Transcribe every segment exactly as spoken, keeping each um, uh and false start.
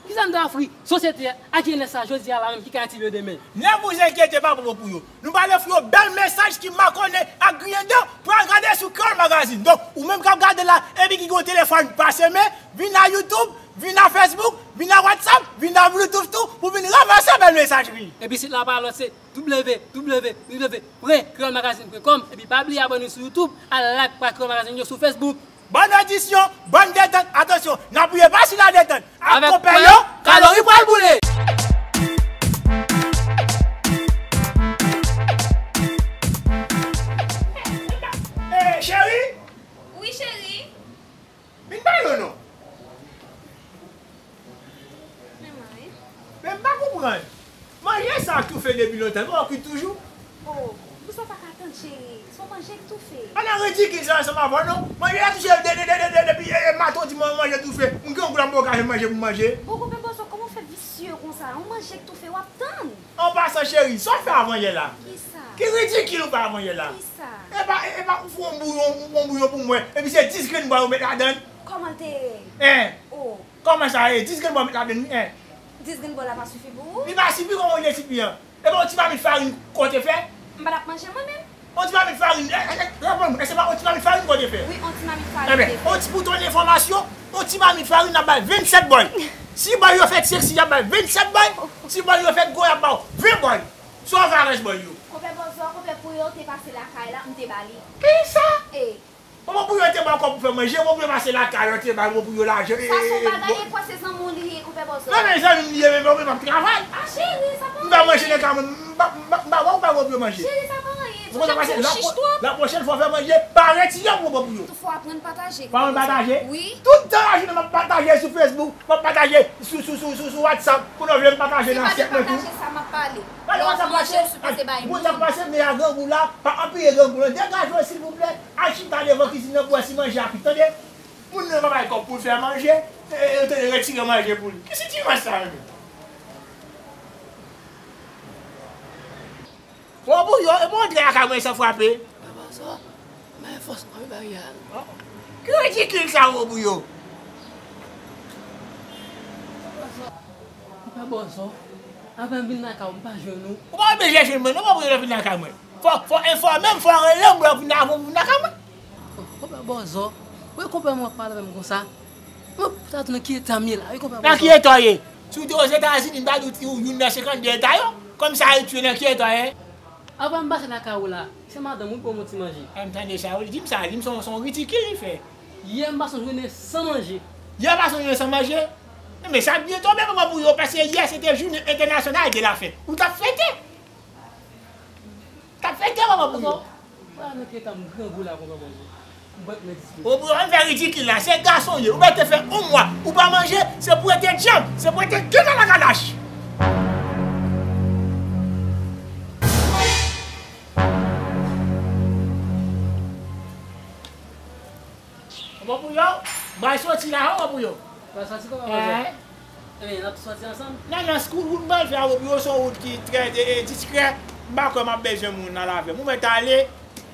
Kisa n ta ofri sosyete a ak jenès sa jodi a la menm ki ka ede yo demen? Nèg ou enkyete pa pwopo pou yo. Nou pale pou yo bèl mesaj ki makonnen ak griyen dan pral gade sou Kreyòl Magazine. Donk, ou menm k ap gade la epi ki gen yon telefòn pase men, vin nan YouTube, vin nan Facebook, vin nan WhatsApp, vin nan Bluetooth tou pou vin ranmase bèl mesaj li. Epi sit la pa lòt se w w w pwen kreyòl magazine pwen kòm epi pa bliye abòne sou YouTube, al like paj Kreyòl Magazine yo sou Facebook. Bòn odisyon, bòn detant, atansyon, n ap rive pa sou ladetant ak konpè yo, kalori pral boule. Eh, cheri. Wi, cheri. Vin pale w non. Men mwen. Men m pa konprann. Manje sa k toufe depi lontan, li poko kwit toujou? Oh, pou sa w pa ka tann, cheri. Se yon manje k toufe. Pa nan ridikil sa ansanm avè w non. Manje la toufe de, de, de, de, de, depi, eh, eh, maten w di mwen manje toufe. M grangou la m poko ka jwenn manje pou m manje. Bon, konpè bòzò, kòman w fè visye konsa? Yon manje k toufe, w ap tann. An pasan, cheri, sa w fè avan yè la? Kisa? Ki ridikil ou fè avan yè la? Kisa? Epa, epa, ou fè yon bouyon, ou fè yon bouyon pou mwen. Epi se dis grenn bwa ou met ladan l. Kòman l te ye? Hein? Oh. Kòman sa ye? Dis grenn bwa ou met ladan l, wi, hein? Dis grenn bwa la pa sifi pou ou? Li pa sifi, kòman ou vle sifi an? Epa, yon ti mamit farin kote fè? M pa t ap manje mwen menm. On ti mamit farin, eh, eh, eh, reponn mwen, èske se pa on ti mamit farin kote fè? Wi, on ti mamit farin. Enben, on ti, pou ton enfòmasyon, on ti mamit farin n ap bay vennsèt bòy. Si bòy yo fèt seksi, y ap bay vennsèt bòy. Si bòy yo fèt gwo, y ap ba w ven bòy. Sa w fè avèk bòy yo? Konpè Bòzò, konpè Pouyo te pase lakay la, m te ba li. Kisa? E. Bon, bon, Pouyo te ba w kòb pou fè manje, bon, Pouyo pase lakay, yo te ba, bon, Pouyo lajan. Sa se yon bagay, e kwè se zanmi w li ye, konpè Bòzò. Non, men zanmi m li ye, men, men, men, m ap travay. A, cheri, sa pa anyen. M pa manje nan kay mwen, m pa, m pa, m pa wè w bay bon Pouyo manje. Cheri, sa pa anyen. Ou konn sa pase, la pwochèn fwa w fè manje, pa retire pou bon Pouyo. Tou fò aprann pataje. Pa aprann pataje? Wi. Tout tan lajounen m ap pataje sou Facebook, m ap pataje sou, sou, sou, sou, sou WhatsApp, kounye a w vle m pataje nan asyèt mwen tou. Se pa de pataje sa m ap pale. Lè w ap manje, w sipoze bay moun. Moun k ap pase men a grangou la, pa anpiye grangou lan. Degaje w, silvouplè. Al chita devan kizin nan pou w wè si manje a kwit, tande. Moun nan pa bay kòb pou l fè manje, e, e, yo te retire manje pou li. Ki sitirans sa menm? Bon Pouyo, e bon antre lakay mwen san frape. Papa sa, mwen fòs mwen bay a. Ki ridikil sa, bon Pouyo? Papa Bòzò, avan m vin lakay ou, m pa jwenn ou. Ou pa oblije jwenn mwen, non, bon Pouyo, lè w vin lakay mwen. Fò, fò enfòme m, fò rele m, pou vin avè w vin lakay mwen. Oh, konpè Bòzò, wi, konpè mwen ap pale avè m konsa. Mwen ta tou nan ki eta m ye la, wi, konpè Bòzò. Nan ki eta w ye? Si w te Ozetazini, m ta di w youn nan senkannde eta yo. Kòm sa Ayiti, nan ki eta w ye? Avan m pase lakay ou la, se madanm ou ki ban m yon ti manje. A, m tande sa, wi, di m sa, di m se yon, se yon ridikil li fè. Yè m pase yon jounen san manje. Yè w pase yon jounen san manje? Men sa byen tonbe, papa Pouyo, paske yè se te jounen entènasyonal de la fen. Ou t ap fete. T ap fete, papa Pouyo. Papa, nan ki eta m grangou la konsa, Bòzò? M pral met dispo. Bon, Pouyo, ann fè ridikil la. Se gason w ye. Ou mèt te fè yon mwa ou pa manje, se pou rete djanm, se pou rete djanm nan lakadach. Bon Pouyo, m pral soti la, wi, bon Pouyo. Pral soti kòman, Bòzò? Eh. Ebyen, n ap soti ansanm? Non, non, wout m pral fè a, bon Pouyo, se yon wout ki trè, e, e, diskrè. M pa kwè m ap bezwen moun al avè m. Ou mèt ale,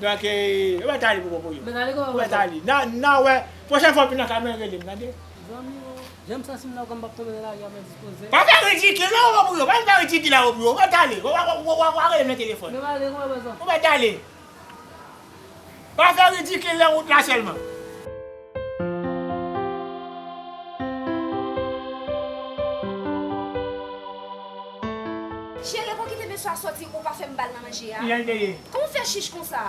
donk, e, ou mèt ale, bon Pouyo. Mèt ale kòman, Bòzò? Ou mèt ale. N a, n a wè. Pwochèn fwa w vin nan kay mwen, rele m, tande? Zanmi, o, jan m santi m la, kòm m p ap tonbe nan lari a, mèt dispoze. Pa fè ridikil non, bon Pouyo. Pa vin fè ridikil la, bon Pouyo. Ou mèt ale. W a, w a, w a, w a rele m nan telefòn. Mèt ale kòman, Bòzò? Ou mèt ale. Pa fè ridikil nan wout la sèlman. Cheri, epa w kite mesye a sòti, ou pa fè m ba l nan manje a? Jan l te ye. Kòman w fè chich konsa?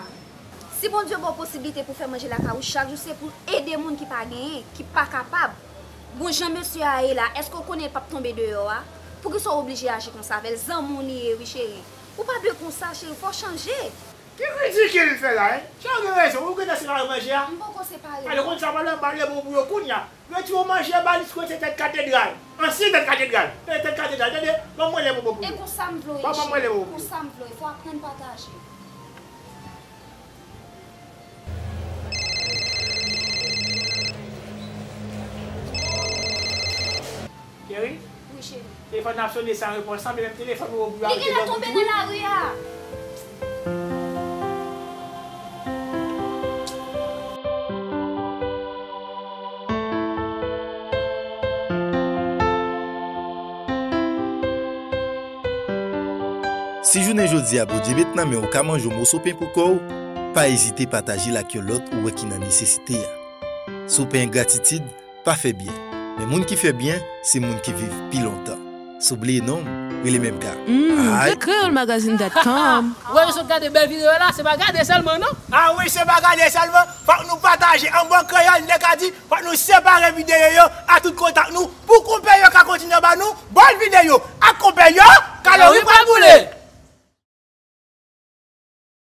Si Bondye ba w posiblite pou fè manje lakay ou chak jou, se pou ede moun ki pa genyen, ki pa kapab. Bon, jan mesye a ye la, èske w konnen l p ap tonbe deyò a? Poukisa w oblije aji konsa avè l? Zanmi w li ye, wi, cheri. Ou pa dwe konsa, cheri, fò w chanje. Ki ridikil l fè la, en? Sa w gen rezon, ou gentan separe manje a? M poko separe. Ale, konn sa, pale anba le bon pou yo kounye a. Retire yon manje anba li, sinon se tèt katedral. Ansyen tèt katedral. E tèt katedral, tande? Ban mwen le bon pou yo. E konsa m vle w ye, cheri. Ban mwen le bon pou yo. Konsa m vle w ye. Fò w aprann pataje. Cheri? Wi, cheri. Telefòn nan ap sone san repons, sanble menm telefòn ou oubli. Li genlè tonbe nan lari a. Si jounen jodi a Bondye met nan men w ka manje yon moso pen pou kò w, pa ezite pataje l ak yon lòt ou wè ki nan nesesite a. Sou pen gratitid pa fè byen, men moun ki fè byen se moun ki viv pi lontan. Sou bliye non m, rele menm ka. Mm, Ay. Creole Magazine dot com. Wè yo sot gade bèl videyo la, se pa gade sèlman non. Ah wi, se pa gade sèlman, fòk nou pataje an bon kreyòl, n te ka di, fòk nou separe videyo yo a tout kontak nou pou konpè yo ka kontinye ba nou bòn videyo ak konpè yo, kalori pral boule.